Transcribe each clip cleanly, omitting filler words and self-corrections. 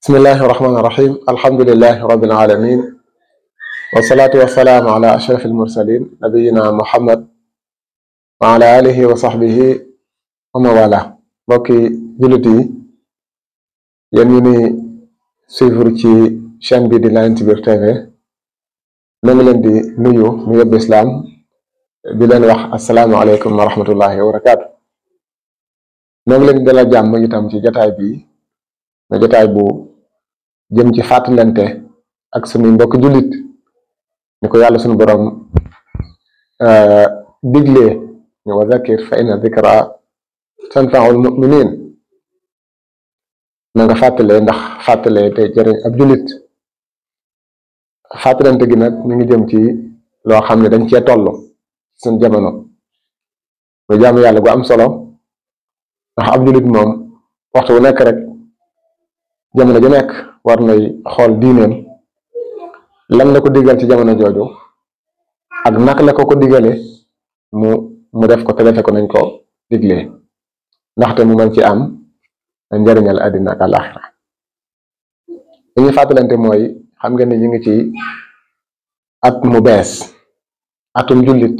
bismillahi irrahmani irrahim alhamdulilahi rabbil alamin wasalaatu wasalaamu ala ashraf almursalin nabiyina muhammad wa ala alihi wa sahbihi wa mawala mbokki jullit yi yéen ñu ni suivre ci chaîne bi di Layentibir TV na ngi leen di nuyu nuyób islaam di leen wax asalaamu aleykum wa rahmatullahi wa barakaatu na ngi leen di dalal jàmm itam ci jataay bi na jataay bu jëm ci fàttalante ak suñu mbokk jullit ni ko yàlla suñu borom diglee ni wa zakir fa inna zikra tanfaul muminin na nga fàttalee ndax fàttalee te jëriñ ab jullit fàttalante gi nag ñu ngi jëm ci loo xam ne dañ cee toll suñu jamono muy jaamu yàlla gu am solo ndax ab jullit moom waxtu wu nekk rek jamono ju nekk war nay xool diineem lan la ko digal ci jamono jooju ak naka la ko digale mu def ko te defe ko nañ ko diglee ndaxte mu mën ci am njariñal àddina ak àlaxira li ñuy fàttalante mooy xam ngeen ni ñu ngi ci at mu bees atum jullit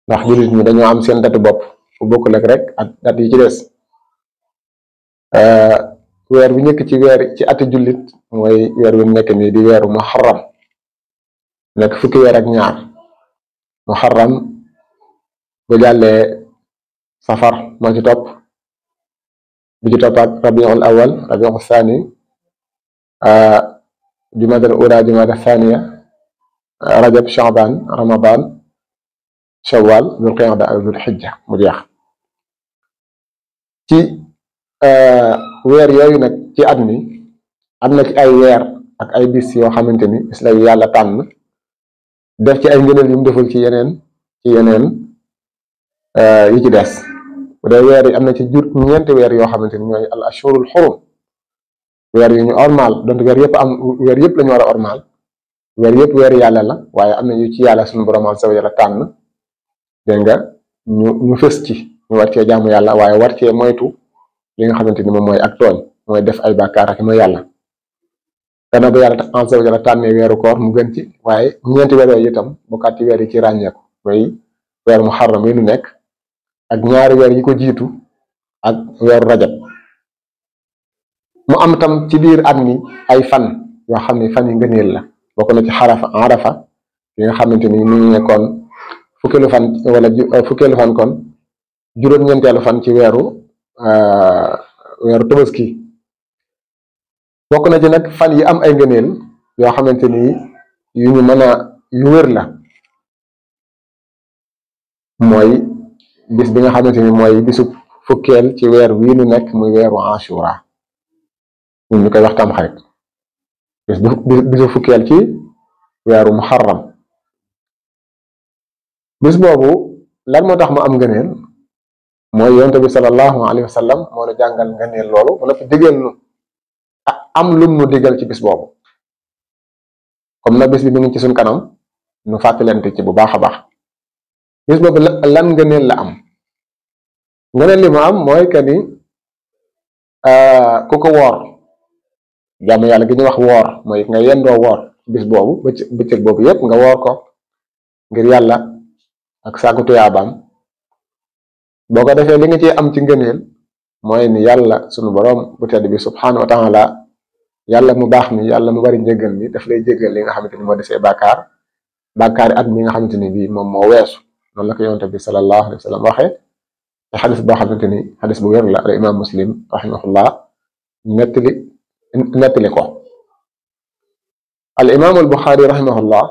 ndax jullit ñi dañoo am seen datu bopp fu bokkul ak rek ak dat yi ci des weer bi njëkk ci ati jullit mooy weer wi nekk nii di weeru muharram nekk fukki weer ak ñaar muharram bu jàllee safar moo ci topp bi ci topp ak rabiul awal rabiul thani jumadal ula jumada thaniya rajab shaban ramadan shawwal dul qiyada ak dul xijja mu jeex ci weer yooyu nag ci at mi am na ci ay weer ak ay bis yoo xamante ni bis la yàlla tànn def ci ay ngëneel yu mu deful ci yeneen yi ci des bu dee weer yi am na ci ñeenti weer yoo xamante ni ñooy al ashurul xurum weer yu ñu ormal donc weer yëpp la ñu war a ormal weer yëpp weer yàlla la waaye am na yu ci yàlla suñu borom azza wa jalla tànn dégg nga ñu fës ci ñu war cee jaamu yàlla waaye war cee moytu li nga xamante ni moom mooy ak tooñ mooy def ay bàkkaar ak mooy yàlla gannaaw ba yàlla azza wa jalla tànnee weeru koor mu gën ci waaye ñeenti weer yooyu itam bokkaat ci weer yi ci ràññeeku mooy weeru muharram yi nu nekk ak ñaari weer yi ko jiitu ak weeru rajab mu am tam ci biir at mi ay fan yoo xam ne fan yi ngëneel la bokk na ci arafa yi nga xamante ni ñu nekkoon fukkeelu fan kon juróom-ñeenteelu fan ci weeru tabaski bokk na ci nag fan yi am ay ngëneel yoo xamante ni yu ñu mën a yu wér la mooy bis bi nga xamante ni mooy bisu fukkeel ci weer wii nu nekk muy weeru ashura ñun ñu koy wax Tamxarit bisu fukkeel ci weeru muharram bis boobu lan moo tax mu am ngëneel mooy yonent bi sallallahu alayhi wa sallam moo nu jàngal ngëneel loolu mu nekk digal nu am lum nu digal ci bis boobu comme nag bis bi mi ngi ci suñ kanam nu fàttalante ci bu baax a baax bis boobu lan ngëneel la am ngëneel li mu am mooy que ni ku ko woor jaamu yàlla gi ñuy wax woor mooy nga yendoo woor bis boobu bëccëg boobu yépp nga woor ko ngir yàlla ak sàkku tuyaabaam boo ko defee li nga ci am ci ngëneel mooy ni yàlla sunu borom bu tedd bi subhanahu wa taala yàlla mu baax mi yàlla mu bari njëggal mi daf lay jéggal li nga xamante ni moo desee bàkkaari at mi nga xamante ni bii moom moo weesu noonu la ko yonent bi sallallahu alayhi wa sallam waxee te xadis boo xamante ni xadis bu wér la al imam muslim rahimahullah nettali ko al imam al buxaari rahimahullah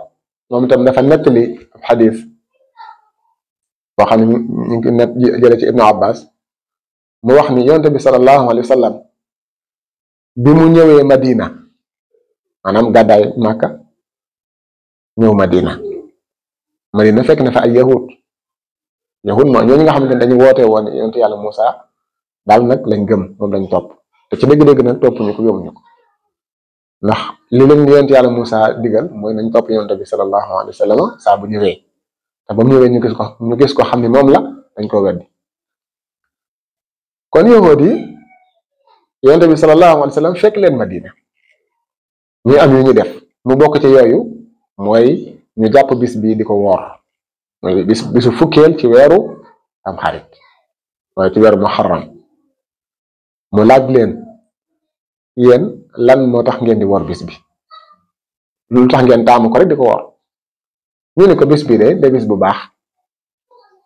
moom itam dafa nettali ab xadis boo xam ne ñu ngi net jële ci ibnu abbas mu wax ni yonent bi sallallahu alayhi wa sallam bi mu ñëwee madina maanaam gàddaay màkka ñëw madina fekk na fa ay yahud mooy ñooñu nga xamante ne dañu woote woon yonent yàlla Muusa daal nag lañ gëm moom lañ topp te ci dëgg-dëgg nag topp ñu ko gëmuñu ko ndax li leen yonent yàlla Muusa digal mooy nañ topp yonent bi sallallahu alayhi wa sallam saa bu ñëwee te ba mu ñëwee ñu gis ko xam ni moom la dañ ko weddi kon yahud yi yonent bi sallallahu alayhi wa sallam fekk leen Madina ñu am yu ñu def mu bokk ci yooyu mooy ñu jàpp bis bii di ko woor mooy bisu fukkeel ci weeru Tamxarit waaye ci weeru Muharram mu laaj leen yéen lan moo tax ngeen di woor bis bi lu tax ngeen taamu ko rek di ko woor ñu ne ko bis bi de bis bu baax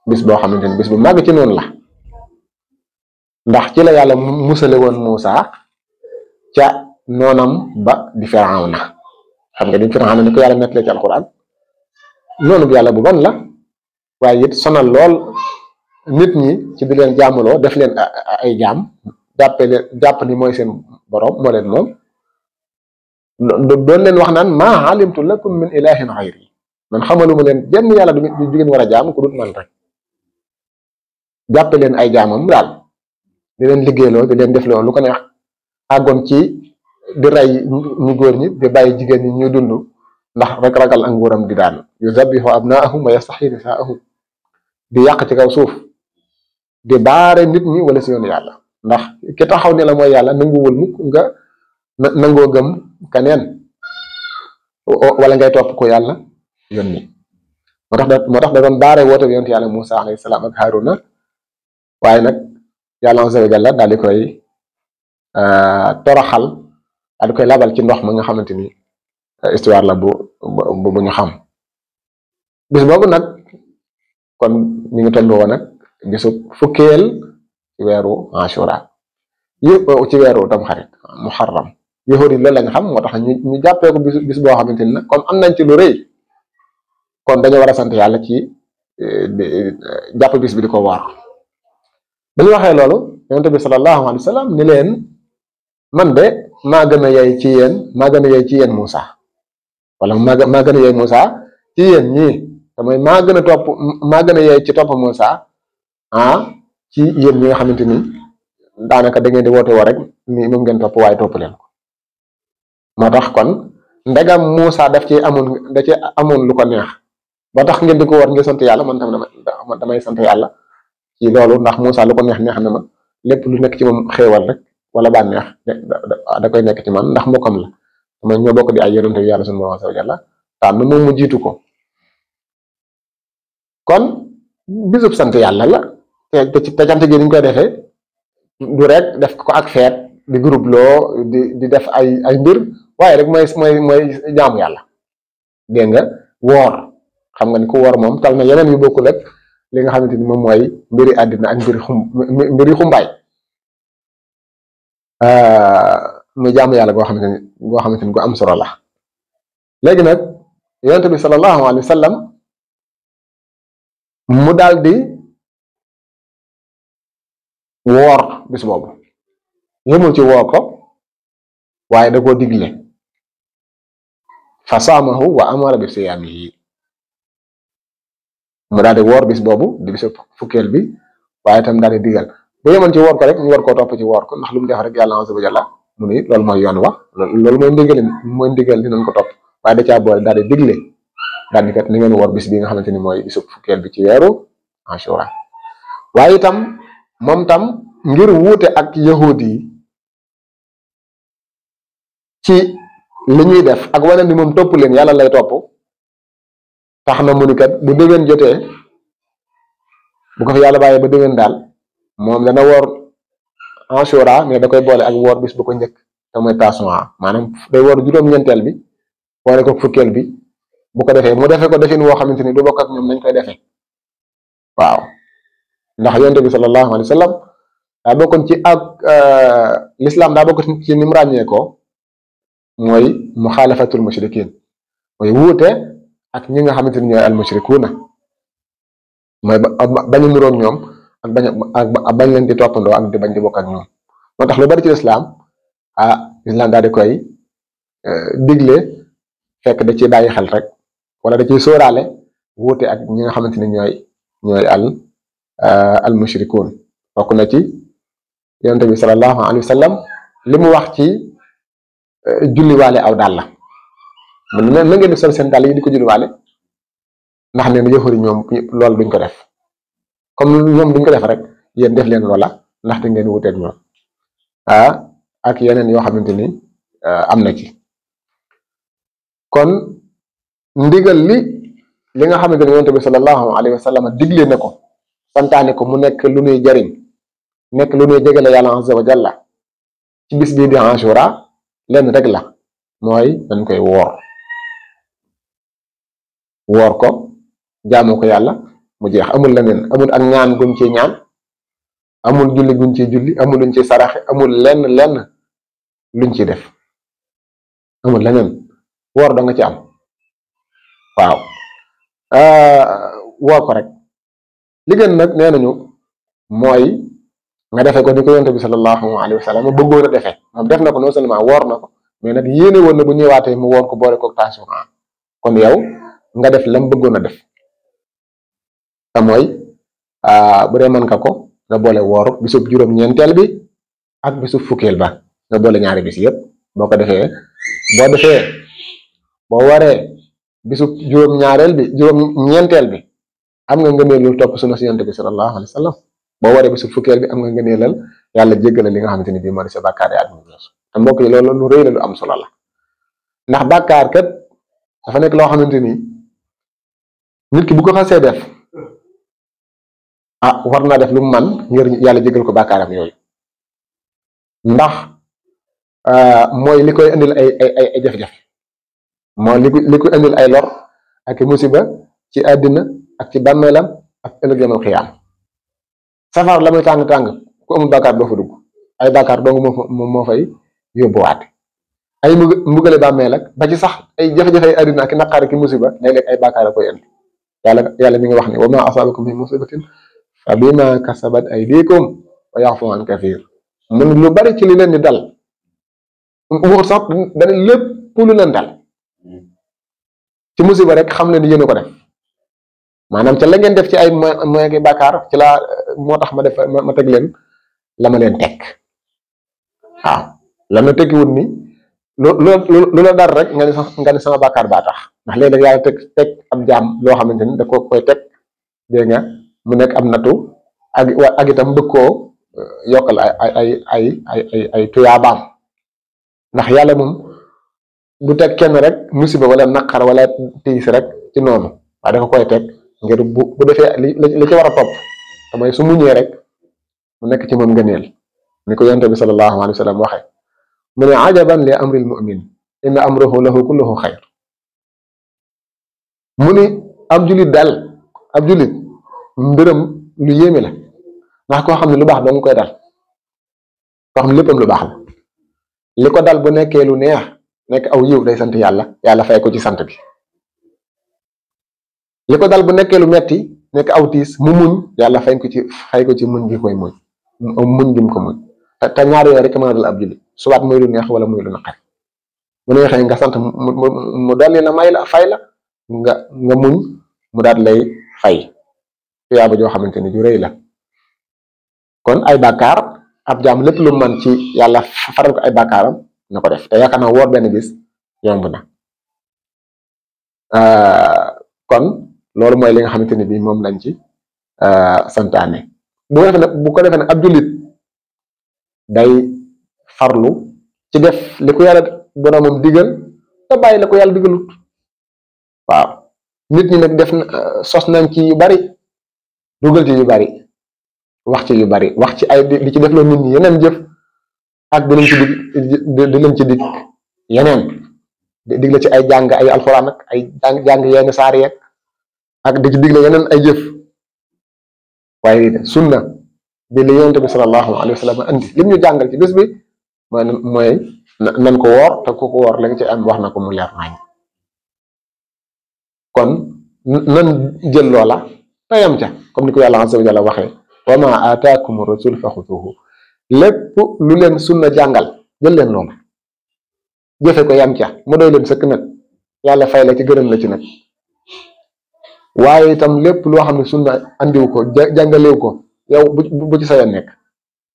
bis boo xamante ni bis bu màgg ci noonu la ndax ci la yàlla musale woon Muusa ca noonam ba di Firawna xam nga di Firawna ni ko yàlla nettalee ci alquran noonu bi yàlla bu bon la waaye it sonal lool nit ñi ci di leen jaamuloo def leen ay jaam jàpp ni mooy seen borom moo leen moom doon leen wax naan maa alimtu lakum min ilahin xayri man xamaluma leen jenn yàlla du jigéen war a jaam ku dul man rek jàppe leen ay jaamam daal di leen liggéeyloo di leen def loolu lu ko neex àggoon ci di rey ñu góor ñi di bàyyi jigéen ñi ñuy dund ndax rek ragal ak nguuram di daan yuzabbihu abnaahum wa yastaxyi nisaahum di yàq ci kaw suuf di baare nit ñi wala si yoonu yàlla ndax ki taxaw ne la mooy yàlla nanguwul mukk nga nangoo gëm keneen wala ngay topp ko yàlla yónni moo tax da doon baare woote bi yonent yàlla Muusa alayhi salaam ak Haaruna waaye nag yàlla azza wa jalla daal di koy toroxal daal di koy labal ci ndox ma nga xamante ni histoire la bu ñu xam bis boobu nag kon ñu ngi toll woon nag bisu fukkeel ci weeru Ashura ci weeru Tamxarit Muharram yahudi loolu lañ xam moo tax ñu jàppee ko bis boo xamante ni nag comme am nañ ci lu rëy kon dañoo war a sant yàlla ci jàpp bis bi di ko waar ba ñu waxee loolu yonent bi sallallahu alayhi wa sallam ni leen man de maa gën a yey ci yéen Muusa wala maa gën a yey Muusa ci yéen ñii te mooy maa gën a yey ci topp Muusa ci yéen ñi nga xamante ni daanaka da ngeen di woote woo rek ni moom ngeen topp waaye topp leen ko moo tax kon ndegam Muusa da ci amoon lu ko neex ba tax ngeen di ko war ngeen sant yàlla man tam damay sant yàlla ci loolu ndax Muusa lu ko neex na ma lépp lu nekk ci moom xéewal rek wala bànneex da koy nekk ci man ndax mbokkam la mooy ñoo bokk di ay yonente yàlla sunu borom wa jalla tànn moom mu jiitu ko kon bisub sant yàlla la te cant gi niñ koy defee du rek def ko ak feet di groupe loo di def ay mbir waaye rek mooy jaamu yàlla dégg nga woor xam nga ni ku woor moom tal na yeneen yu bokkul rek li nga xamante ni moom mooy mbiri àddina ak mbiri xumbaay muy jaamu yàlla goo xamante ni gu am solo la léegi nag yonent bi sallallahu alayhi wa sallam mu daal di woor bis boobu yëmul ci woor ko waaye da koo digle fa saamahu wa amara bi siyaamihi mu daal di woor bis boobu di bisu fukkeel bi waaye itam daal di digal bu yemoon ci woor ko rek ñu war koo topp ci woor ko ndax lu mu def rek yàlla azza wa jalla mu ni loolu mooy yoon wax loolu mooy ndigal dinañ ko topp waaye da caa boole daal di digle daal di kat ni ngeen woor bis bi nga xamante ni mooy bisu fukkeel bi ci weeru Ashura waaye itam moom tam ngir wuute ak yahudi yi ci li ñuy def ak wane ni moom topp leen yàlla lay topp tax na mu ni kat bu déwén jotee bu ko fi yàlla bàyyee ba déwén daal moom dana woor Ashura mais da koy boole ak woor bis bu ko njëkk te mooy Tasu'a maanaam day woor juróom-ñeenteel bi boole ko fukkeel bi bu ko defee mu defee ko defin woo xamante ni du bokk ak ñoom nañ koy defee waaw ndax yonent bi sallallahu alayhi wa sallam daa bokkoon ci ak l'islam daa bokk ci ni mu ràññee ko mooy muxaalafatul mushrikin mooy wuute ak ñi nga xamante ni ñooy al mushrikuuna mooy bañ a niroog ñoom ak bañ leen di toppandoo ak di bañ di bokk ak ñoom moo tax lu bari ci l'islam l'islam daal di koy digle fekk da ciy bàyyi xel rek wala da ciy sóoraale wuute ak ñi nga xamante ni ñooy al mushrikuun bokk na ci yonent bi sallallahu alayhi wa sallam li mu wax ci julliwaale aw dàll la na ngeen di sol seen dàll yi di ko julliwaale ndax neen yëfari ñoom loolu duñ ko def comme ñoom duñ ko def rek yéen def leen loola ndaxte ngeen wuteeg ñoom ak yeneen yoo xamante ni am na ci. kon ndigal li nga xamante ni yonent bi sallallahu alayhi wa sallam digle na ko santaane ko mu nekk lu nuy jariñ nekk lu nuy jegale yàlla azza wa jalla ci bis bii di Ashura lenn rek la mooy dañ koy woor ko jaamoo ko yàlla mu jeex amul leneen amul ak ñaan guñ ci ñaan amul julli guñ ci julli amul luñ ci saraxe amul lenn luñ ci def amul leneen woor da nga ci am waaw woor ko rek li gën nag nee nañu mooy nga defee ko ni ko yonent bi sallallahu alayhi wa sallam bëggoon a defee moom def na ko non seulement woor na ko mais nag yéene woon na bu ñëwaatee mu woor ko boole ko tension kon yow nga def lam bëggoon a def te mooy bu dee mën nga ko nga boole woor bisub juróom-ñeenteel bi ak bisub fukkeel ba nga boole ñaari bis yëpp boo ko defee boo waree bisub juróom-ñeenteel bi am nga ngëneelul topp sunna si yonent bi sallallahu alayhi wa sallam boo waree bisub fukkeel bi am nga ngëneelal yàlla jéggale li nga xamante ni bii moo di sa bàkkaar yi at mi weesu te mbokk yi loolu lu rëy la lu am solo la ndax bàkkaar kat dafa nekk loo xamante ni nit ki bu ko xasee def war naa def lu mu man ngir yàlla jégal ko bàkkaaram yooyu ndax mooy li koy indil ay jafe-jafe mooy li koy indil ay lor ak musiba ci àddina ak ci bàmmeelam ak ëllëg yamal xiyaam safar la muy tàng-tàng ku amul bàkkaar doo fa dugg ay bàkkaar dong moo fay yóbbuwaate ay mbugale bàmmeel ak ba ci sax ay jafe-jafe ay àddina ak naqaar ki musiba léeg-léeg ay bàkkaar a koy indi yàlla mi ngi wax ne wa ma asabakum min musibatin fa bima kasabat aydikum wa yaxfu an kathir mun lu bari ci li leen di dal waxut sax dana lépp lu leen dal ci musiba rek xam leen ni yéen a ko def maanaam ca la ngeen def ci ay moy gi bàkkaar ci la moo tax ma def ma teg leen la ma leen teg waaw la ma teggiwut ni lu la dar rek nga ni sama bàkkaar baa tax ndax léeg-léeg yàlla teg ab jaam loo xamante ni da ko koy teg dégg nga mu nekk am nattu ak itam bëgg koo yokkal ay tuyaabaam ndax yàlla moom du teg kenn rek musiba wala naqar wala tiis rek ci noonu waaye da ko koy teg ngir bu defee li ci war a topp te mooy su muñee rek mu nekk ci moom ngëneel ni ko yonent bi sallallahu alayhi wa sallam waxee mu ne ajaban li amril mu'min inna amrahu lahu kulluhu xayr mu ni ab julit daal ab julit mbiram lu yéeme la ndax koo xam ne lu baax doo nga koy dal koo xam ne léppam lu baax la li ko dal bu nekkee lu neex nekk aw yiw day sant yàlla fay ko ci sant bi li ko dal bu nekkee lu metti nekk aw tiis mu muñ yàlla fay ko ci muñ gi koy muñ gi mu ko muñ te ñaar yooyu rek mën a dal ab julit suwaat muy lu neex wala muy lu naqari bu neexee nga sant mu dolli la may la fay la nga muñ mu daal lay fay tuyaaba joo xamante ni ju rëy la kon ay bàkkaar ab jaam lépp lu man ci yàlla faral ko ay bàkkaaram na ko def te yaakaar naa woor benn bis yomb na kon loolu mooy li nga xamante ni bii moom lañ ci santaane bu ko defee nag ab jullit day farlu ci def li ko yàlla boromam digal te bàyyi la ko yàlla digalut waaw nit ñi nag sos nañ ci yu bari dugal ci yu bari wax ci yu bari wax ci ay di ci def loo nit ñi yeneen jëf ak di leen ci dig yeneen dig la ci ay jàng ay alxuraan ak ay jàng yenn saar yeeg ak di ci digle yeneen ay jëf waaye sunna bi li yonent bi sallallahu alayhi wa sallam andi lim ñu jàngal ci bés bi mooy nan ko woor te ku ko woor la nga ci am wax na ko mu leer nañ kon nan jël loola tayam ca comme ni ko yàlla azza wa jalla waxee wa ma ataakum rasul fa xutuhu lépp lu leen sunna jàngal jël leen loolu jëfe ko yam ca mu doy leen sëkk nag yàlla fay la ci gërëm la ci nag waaye itam lépp loo xam ne sunna andiw ko jàngalew ko yow bu ci sa yoon nekk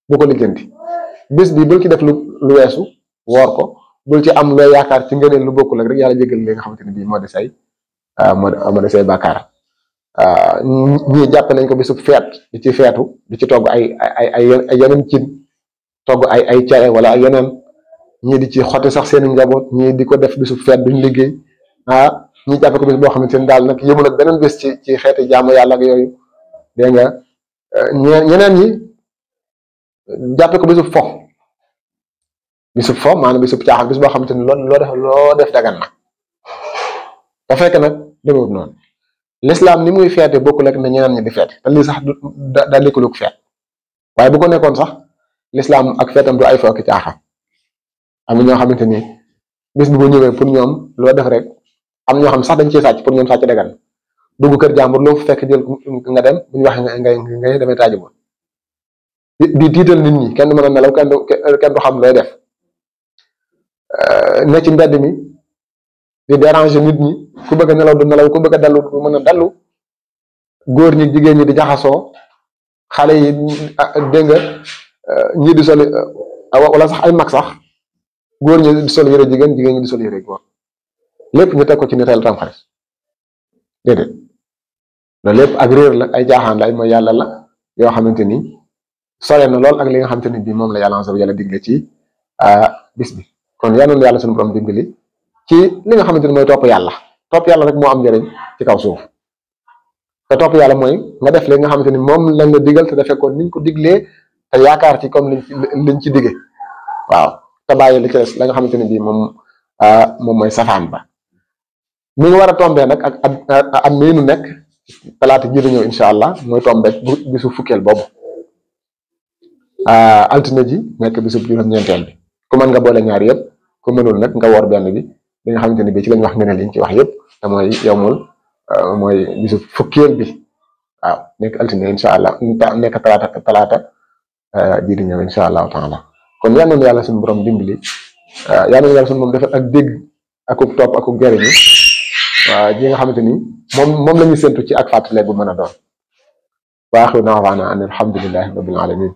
bu ko lijjanti bés bi bul ci def lu weesu woor ko bul ci am loo yaakaar ci ngëneel lu bokkul ak rek yàlla jégal li nga xamante ne bii moo di say bàkkaar ñii jàpp nañ ko bisu feet di ci feetu di ci togg ay yeneen cin togg ay cere wala ay yeneen ñii di ci xotti sax seen njaboot ñii di ko def bisu feet duñ liggéey ñi jàppe ko bis boo xamante ni daal nag yëmul ak beneen bés ci xeeti jaamu yàlla ak yooyu dégg nga ñeneen ñi jàppe ko bisu fo maanaam bisu caaxaan bis boo xamante ni loo def dagan na da fekk nag demewut noonu l'islam ni muy feete bokkul ak ne ñeneen ñi di feete te lii sax da lekkaluk feet waaye bu ko nekkoon sax l'islam ak feetam du ay fo ak caaxaan am na ñoo xamante ni bis bi bu ñëwee pour ñoom loo def rek am ñoo xam sax dañ ciy sàcc pour ñoom sàcc dagan dugg kër jàmbur loo fu fekk jël nga dem bu ñu waxee ngay demee taaji moom di tiital nit ñi kenn du mën a nelaw kenn du xam looy def ne ci mbedd mi di déranger nit ñi ku bëgg a nelaw du nelaw ku bëgg a dallu du mën a dallu góor ñi jigéen ñi di jaxasoo xale yi dégg nga ñii di sol wala sax ay mag sax góor ñi di sol yëre jigéen ñi di sol yëre góor lépp ñu teg ko ci ni teel Tamxarit déedéet loolu lépp ak réer la ay jaaxaan la ay mooy yàlla la yoo xamante ni sore na lool ak li nga xamante ni bii moom la yàlla yàlla digle ci bis bi kon yal na yàlla suñu borom dimbali ci li nga xamante ni mooy topp yàlla rek moo am njëriñ ci kaw suuf te topp yàlla mooy nga def li nga xamante ni moom lañ la digal te defee ko niñ ko diglee te yaakaar ci comme liñ ci digge waaw te bàyyi li ci des la nga xamante ni bii moom mooy safaan ba mi ngi war a tombé nag ak am miinu nekk talaata ji di ñëw incha allah mooy tombé bisu fukkeel boobu altine ji nekk bisu juróom-ñeenteel bi ku mën nga boole ñaar yëpp ku mënul nag nga woor benn bi li nga xamante ni bii ci lañ wax ngeen liñ ci wax yëpp te mooy yowmul mooy bisu fukkeel bi waaw nekk altine incha allah nekk talaata ji di ñëw incha allahu taala kon yal na yàlla suñu borom dimbali yal na yàlla suñu moom defal ak dégg akuk topp akuk jëriñu waaw ji nga xamante ni moom la ñuy séntu ci ak fàttale bu mën a doon waaxiru da'waana an alhamdulillahi rabbil alamin